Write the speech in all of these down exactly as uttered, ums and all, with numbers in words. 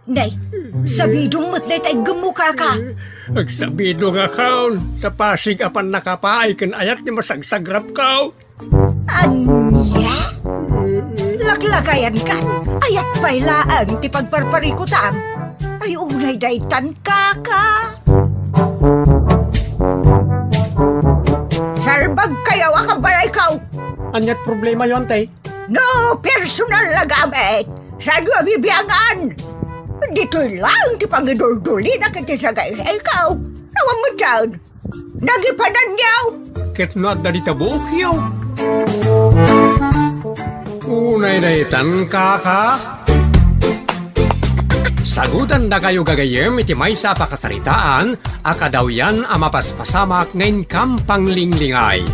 Nay, sabidong met dayta iggemmo, kaka. Agsabidong a kaon, ta pasig a pannakapaay ken ayat ti masagsagrapko. Ania? Laklakayankan, ayat pay laeng ti pagparparikutam. Ay, unay daytan, kaka. Salbagkayo a kabalayko. Aniat problemayo, ante? No personal a gamit, saanyo a bibiangan. Ditoy laeng ti pangiduldulina ken ti sagaysayko. Awan met dayta. Nagipananyo. Ket no adda dita buokyo. Unay daytan, kaka. Sagudandakayo gagayyem iti maysa a pakasaritaan a kadawyan a mapaspasamak nga inkam panglinglingay.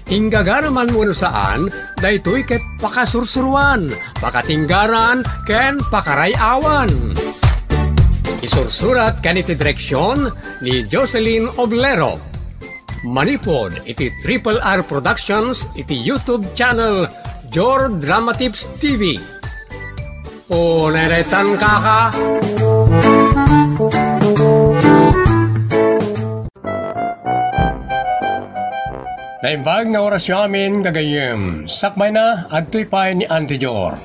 Inggagaraman wenno saan, daytoy ket pakasursuroan, pakatinggaran, ken pakaray-awan. Isursurat ken iti direksion ni Jocelyn Oblero. Manipud iti Triple R Productions iti YouTube channel Jor Dramatips T V. O, nairetan, kaka. Naimbag nga orasyo amin, gagayyem. Sakbayna, adtoy pay ni Auntie Jor.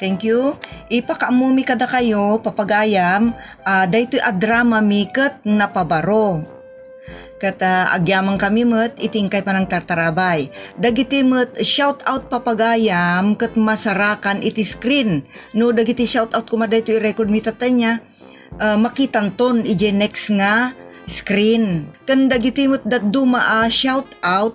Thank you. Ipakaammomi kadakayo, papagayam, a, daytoy a dramami ket napabaro. Ket, ah, agyamankami met iti inkay panangtartarabay. Dagiti met shout out, papagayam, ket masarakan iti screen. No dagiti shout out koma daytoy i-record mi, tatay, nia, ah, makitanton idiay next nga screen. Ken dagiti met dadduma a shout out,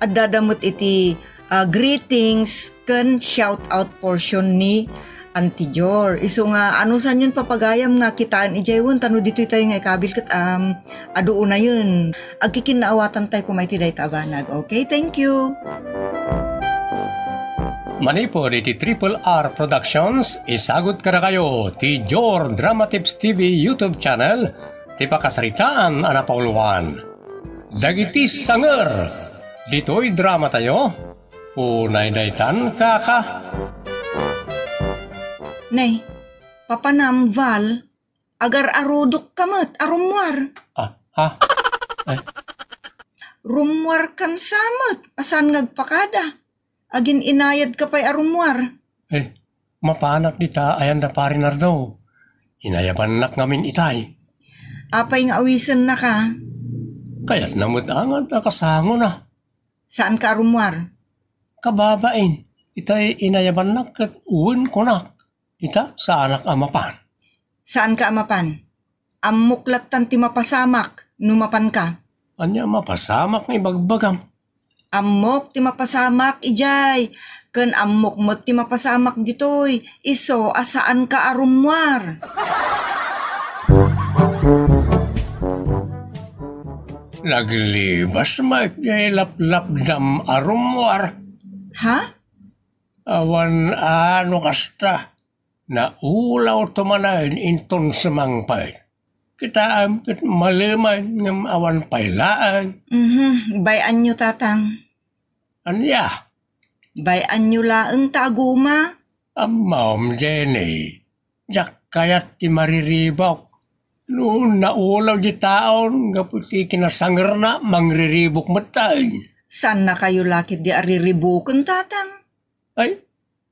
addada met iti, ah, greetings ken shout out portion ni Auntie Jor. Isu nga, anusanyon, papagayam, nga kitaen idiay wen, ta no ditoy tayo nga ikabil ket, um, adu unayen. Agkikinnaawatan tayo koma iti dayta a banag. Okay, thank you. Manipud iti Triple R Productions, isagut kadakayo ti Jor Dramatips T V YouTube channel, ti pakasaritaan a napauluan. Dagiti sanger, ditoy drama tayo, unay daytan, kaka. Nay, papanam, Val, agar-arudok ka met a rummuar. Ah, ha? Ay. Rummuar kan sa met, a saan nga agpakada. Agin-inayad ka pay a rummuar. Eh, mapanak dita ayan da Pari Nardo. Inayabannak ngamin itay. Apay nga awisennaka? Kayatna met a nga kasangona. Saan ka a rummuar? Kababain, itay inayabannak ket wen kunak. Ita, saanak a mapan. Saan ka a mapan? Ammok lattan ti mapasamak no mapanka. Ania mapasamak nga ibagbagam? Ammok ti mapasamak idiay, ken ammok met ti mapasamak ditoy, isu a saanka a rummuar. Naglibas met diay laplapdam a rummuar. Ha? Awan a no kasta. Naulawto manen inton sumangpet. Kitaem ket malemen ngem awan pay laeng. Mhm, bay-anyo, tatang. Ania? Bay-anyo laeng ta aguma. Ammom, Jenny, diak kayat ti mariribuk. No naulaw di taon gapu ti kinasangerna, mangriribuk metten. Saannakayo la ketdi a riribuken, tatang? Ay,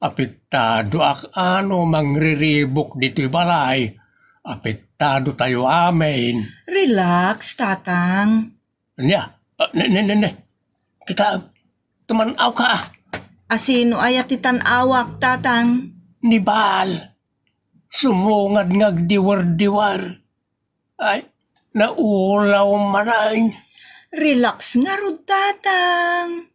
apektadoak a no mangriribuk ditoy balay. Apektadotayo amin. Relax, tatang. Ania? Ah, ne, ne, ne, ne. Kita, tuman-aw ka. Asino aya ti tan-awak, tatang? Ni Bal. Sumungad nga agdiwer-diwer. Ay, naulaw manen. Relax ngarud, tatang.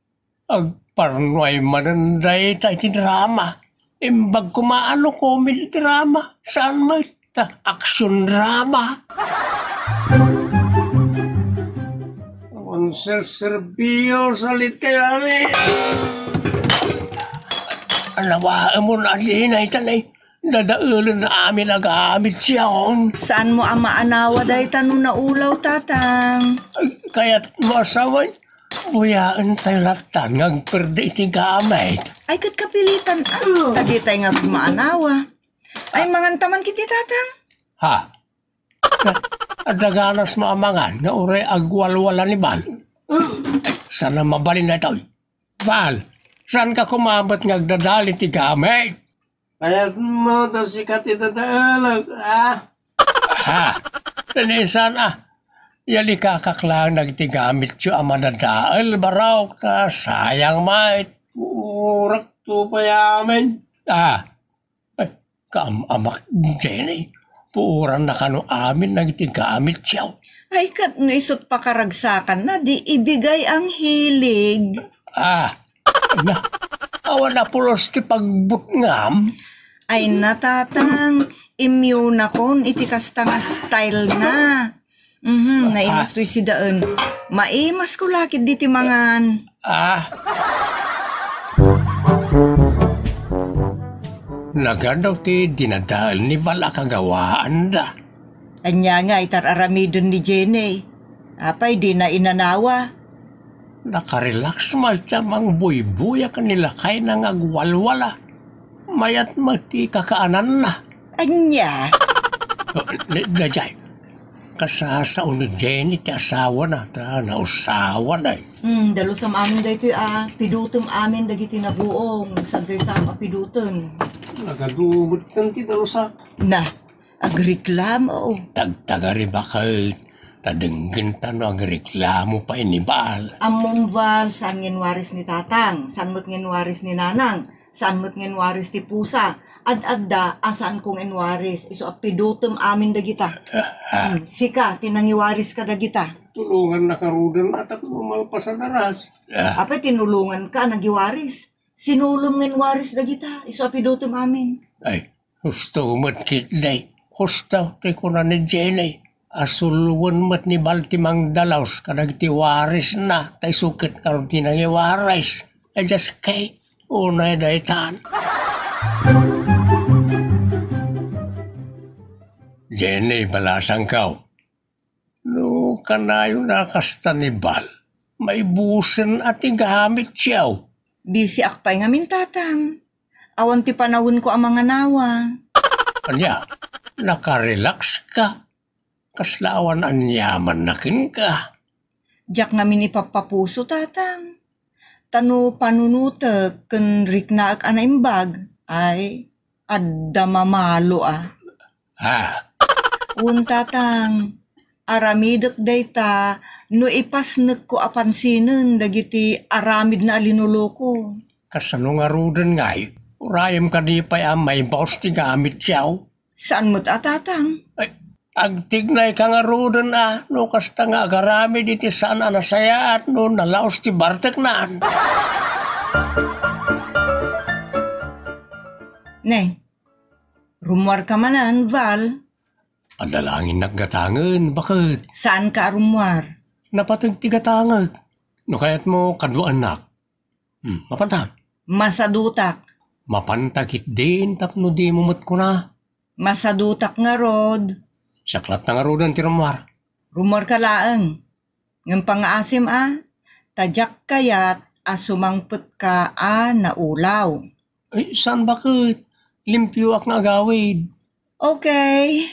Agparnuay manen dayta iti drama. Imbag koma a no comedy drama. Saan met ta action drama? Ang serserbio salit kaya ni. Anawa, amon adina itanay. Dadaelen amin a gamit siya, on. Saanmo a maanawa dayta no naulaw, tatang? Ay, kayatmo a sawen, buyaentayo lattan nga agperde iti gamit. Ay, ket kapilitan, a, ta ditay ngarud maanawa. Ay, mangan ta man kiti, Tatang. Ha? Adda ganas mo a mangan nga uray agwalwala ni Bal? Saan a mabalin daytoy? Bal, saan ka koma met nga agdadael iti gamit? Kayatmo ta sika ti dadaelek, ah? Ha? Ken saan a? Yalikakak laeng dagiti gamityo a madadael, Barok, ta sayang met. Puorakto pay amin. Ah, ay, kaam-amak, Jenny. Puoranna kano amin dagiti gamityo. Ay, ket no isut' pakaragsakanna, di ibigay ang hilig. Ah, na, awan a pulos ti pagbutngam. Ay na, Tatang, immunakon iti kasta nga style na. Mhm, naimas toy sidaen. Maimas ko lakit diti mangan. Ah. Nagadaw ti dinadael ni Val a kagawaanda. Ania nga itar aramiden ni Jenny? Apay dina inanawa? Nakarelax met a mangbuybuya ken ni lakayna nga agwalwala. Mayat met ti kakaananna. Ania? Oh, ne-, daydiay. Kasasao ni Jenny ti asawana, ta nausawan ay. Hmm, dalusam amin daytoy a pidutem amin dagiti nabuong, saggaysam a piduten. Nagadumet ti dalusak. Na, agreklamo. Tagtagari baket, ta denggenta no agreklamo pay ni Bal. Ammom, Val, saan nga inwaris ni Tatang, saan met nga inwaris ni Nanang, saan met nga inwaris ti pusa. Ad-adda a saanko nga inwaris, isu a pidutem amin dagita. Ah, ah. Hmm, sika, ti nangiwaris kadagita. Tulongannak ngaruden a tapno malpas a daras. Ah. Apay, tinulonganka a nagiwaris. Sinulom nga inwaris dagita, isu a pidutem amin. Ay, husto met ketdi. Husto ti kuna ni Jenny. Asuloen met ni Bal ti mangdalus kadagiti warisna, ta isu ket ngarud ti nangiwaris. Ay, just kay, unay daytan. Jenny, balasangko. No kanayon a kasta ni Bal, maibusen a ti gamityo. Bisiak pay ngamin, Tatang. Awan ti panawenko a manganawa. Ania, nakarelax ka? Kasla awan aniamanna kenka? Diak ngamin ipappapuso, Tatang. Ta no panunotek ken riknaek a naimbag, ay, adda mamalo a. Ha? Wen, Tatang, aramidek dayta no ipasnekko a pansinen dagiti aramidna a linoloko. Kasano ngaruden ngay? Urayem kadi pay a maibaus ti gamityo? Saan met a, Tatang? Ay, agtignayka ngaruden a no kasta nga agaramid iti saan a nasayaat no nalaus ti bartekna. Ne, rummuarka manen, Val? Adda laeng innak gatangen, baket. Saanka a rummuar? Napateg ti gatangek. No kayatmo, kaduaennak. Hmm, mapanta? Masadutak. Mapanta ketdin tapno dimo met kuna. Masadutak ngarud. Siak latta ngaruden ti rummuar. Rummuarka laeng. Ngem pangngaasim a, ta diak kayat a sumangpetka a naulaw. Ay, saan baket? Limpioak nga agawid. Okay.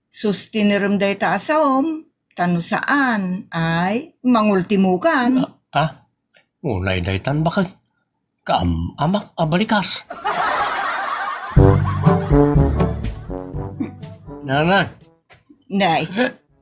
Sustinerem dayta a saom, ta no saan, ay, mangultimokan. Ah, ah? Unay daytan baket. Kaam-amak a balikas. Nana. Nay,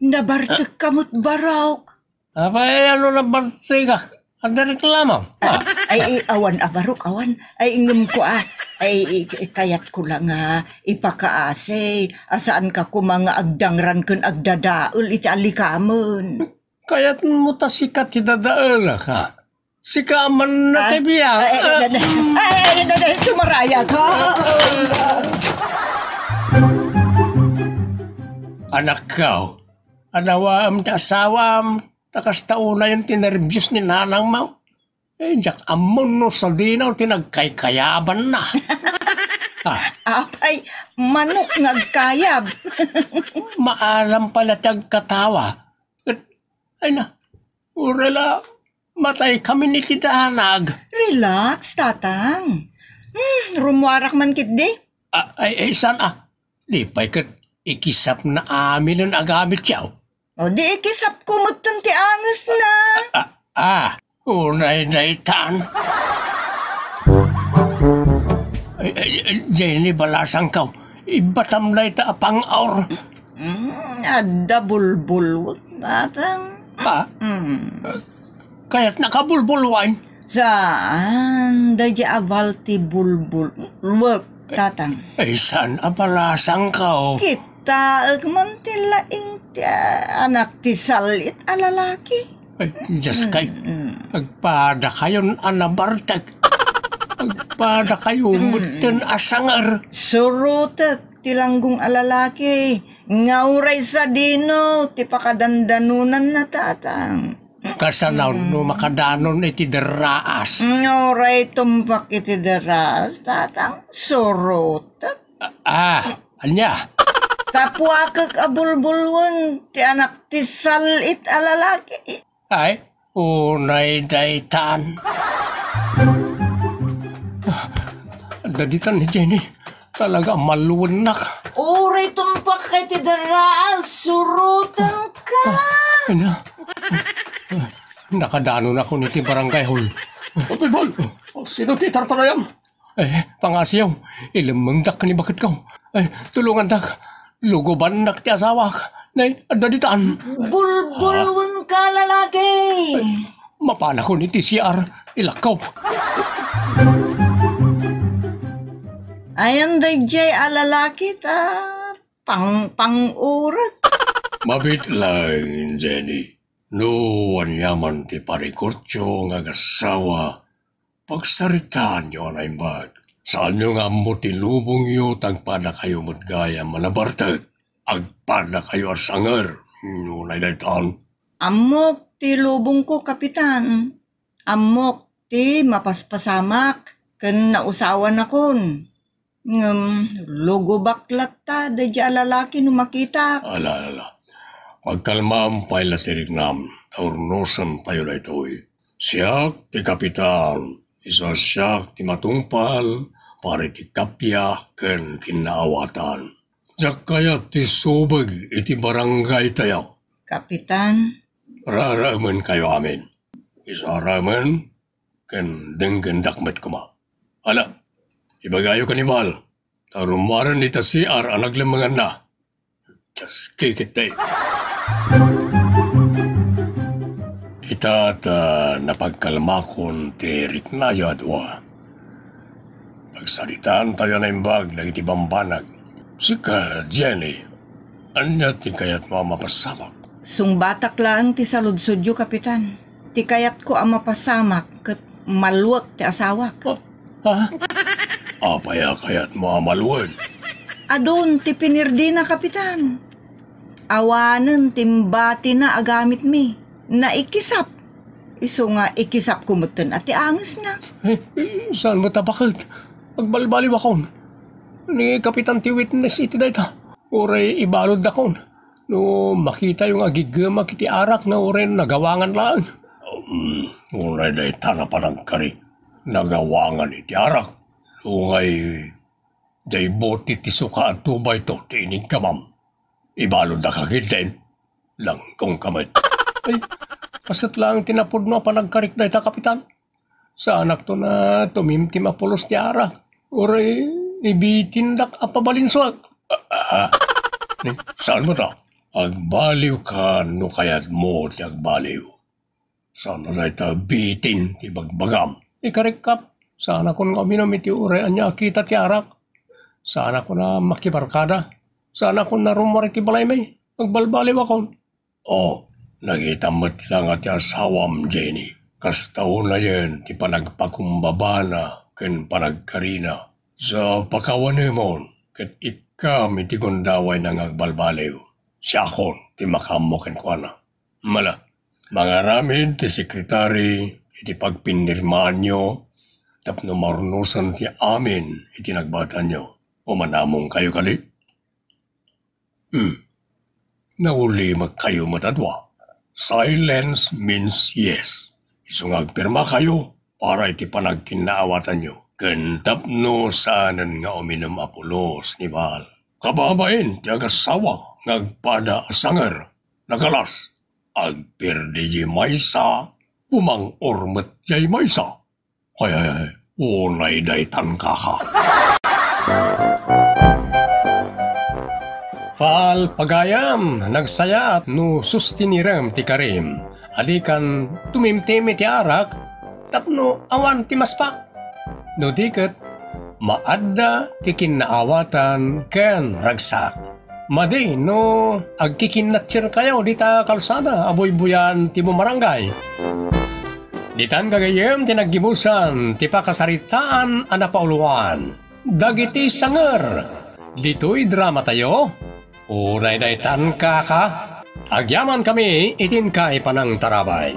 nabartek ka met, Barok. Apay, ano nabartek ka? Adda reklamo? Ah, ay, ay, awan a, Barok, awan. Ay, ngem ko, ah. Ay, i-, i-, kayat ko lang nga ipakaasi a saan ka koma nga agdangran ken agdadael iti allikamen. Kayatmo ta sika ti dadaelak, ha? Sika man na ti biag. Ay, ay, ay, ay, ay, ay, ay, tumaraya ka. Anakko, anawaem ti asawam, ta kasta unayen ti nerbios ni nanangmo. Eh, diak ammon no sadino ti nagkaykayabanna. Ah. Apay, manok nga agkayab. Maalam pala ti agkatawa. Ket, ay na, uray la, matay kami ni ti danag. Relax, Tatang. Hmm, rummuarak man ketdi. Ah, ay, ay, saan, ah? Lipay ket ikisapna aminen agamit yaw. O, di ikisapko metten ti angesna. Ah, ah, unay daytan. Ay, ay, ay, Jenny, balasangkaw. Ibatam dayta a pang-aur. Mm, adda bulbulwek, tatang. Ah? Mm. Kayatna kabulbulwan? Saan, daydiay a bal ti bulbulwek, tatang. Ay, saan a balasangkaw? Kittaek man ti laing ti, ah, anak ti sal-it a lalaki. Ay, Dios kay, agpadakayon a nabartek. Agpadakayo metten a sanger. Surotek ti langgong a lalaki, nga uray sadino ti pakadandanonanna, tatang. Kasano no makadanon iti derraas? Nga uray tumpak iti derraas, tatang, surotek. Ah, ania? Kapuakek a bulbulwen ti anak ti sal-it a lalaki. Ay, unay daytan. Adda ditan ni Jenny. Talaga, maluwennak. Uray tumpak kay ti dara, surotenka. Ania? Nakadanon ako niti barangay hall. Oy, Paul! Sino ti tartarayam? Eh, pangasiw, ilemmengdak ni baketko. Eh, tulongandak. Lugobannak ti asawak. Nay, adda ditan. Bulbulwen ka, lalaki! Mapanakon iti C R, ilakko. Ayan daydiay a lalaki ta pang-pang-urek. Mabit lang, Jenny. No aniaman ti parikutyo nga agasawa, pagsaritaanyo a naimbag. Saanyo nga ammo ti lubongyo, ta agpadakayo met gayam a nabartek. Agpadakayo a sanger, no naydaytan. Ammok ti lubongko, Kapitan. Ammok ti mapaspasamak ken nausawanakon. Ngem lugobak latta daydiay a lalaki no makitak. Ala, ala. Pagkalmaam pay la ti riknam, ta urnosentayo daytoy. Siak ti kapitan, isu a siak ti matungpal para iti kappia ken kinnaawatan. Diak kayat ti subeg iti barangaytayo. Kapitan. Raraemenkayo amin. Isaraemen ken denggendak met koma. Ala, ibagayo ken ni Bal, ta rummuaren ita C R a naglemmenganna. Dios, kikit day. Ita ta napagkalmakon ti riknayo a dua. Pagsaritaantayo a naimbag dagiti bambanag. Sika, Jenny, ania ti kayatmo a mapasamak? Sungbatak laeng ti saludsodyo, Kapitan. Ti kayatko a mapasamak ket maluek ti asawak. Ah, ha? Apay a kayatmo a maluen? Adun ti pinirdina, Kapitan. Awanen ti imbatina a gamitmi. Naikisap. Isu nga ikisapko metten a ti angesna. Eh, eh, saan met a baket? Agbalbaliwakon. Ni Kapitan ti witness iti dayta. Uray ibaluddakon. No makitayo nga agiggemak iti arak nga uray nagawangan laeng. Um, uray dayta a panagkari. Nagawangan iti arak. Uray diay boti ti suka a tubayto ti iniggamam. Ibaludda ka ketdin. Langgongka met. Ay, kaset laeng ti napudno a panagkarik dayta, Kapitan. Saanakto a tumimtim a pulos ti arak. Uray ibitindak a pabalinsuak. Ah, ah. Ni, saan met a? Agbaliwka no kayatmo ti agbaliw. Saan a dayta bitin ti bagbagam? Ikarik, Kap. Saanakon nga uminum iti uray ania a kita ti arak. Saanakon a makibarkada. Saanakon a rummuar iti balaymi. Agbalbaliwakon. O, nakitam met ti langa ti asawam, Jenny. Kasta unayen ti panagpakumbabana ken panagkarina. Sa pakawanemon, ket ikkam iti gundawayna nga agbalbaliw. Siakon ti makaammo kenkuana. Mala, mangaramid ti sekretari iti pagpinnirmaanyo tapno maurnosen ti amin iti nagbatanyo. Umanamongkayo kadi? Hmm. Naulimekkayo met a dua. Silence means yes. Isu nga agpirmakayo para iti panagkinnaawatanyo. Ken tapno saanen nga uminum a pulos ni Baal. Kababain ti agassawa nga agpada a sanger, nakalas, agpirdi diay maysa, bumang-or met diay maysa. Ay, ay, ay, unay daytan, kaka. Palpagayam, nagsayaat no sustinirem ti karim. Adikan tumimtimi ti arak tapno awan ti maspak. No di ket, maadda ti kinnaawatan ken ragsak. Madi no agkikinnatsirkayo dita kalsada a buybuyan ti bumarangay. Ditan gagayyem ti naggibusan ti pakasaritaan a napauluan. Dagiti sanger. Ditoy dramatayo, unay daytan, kaka. Agyaman kami itin kaipanang tarabay.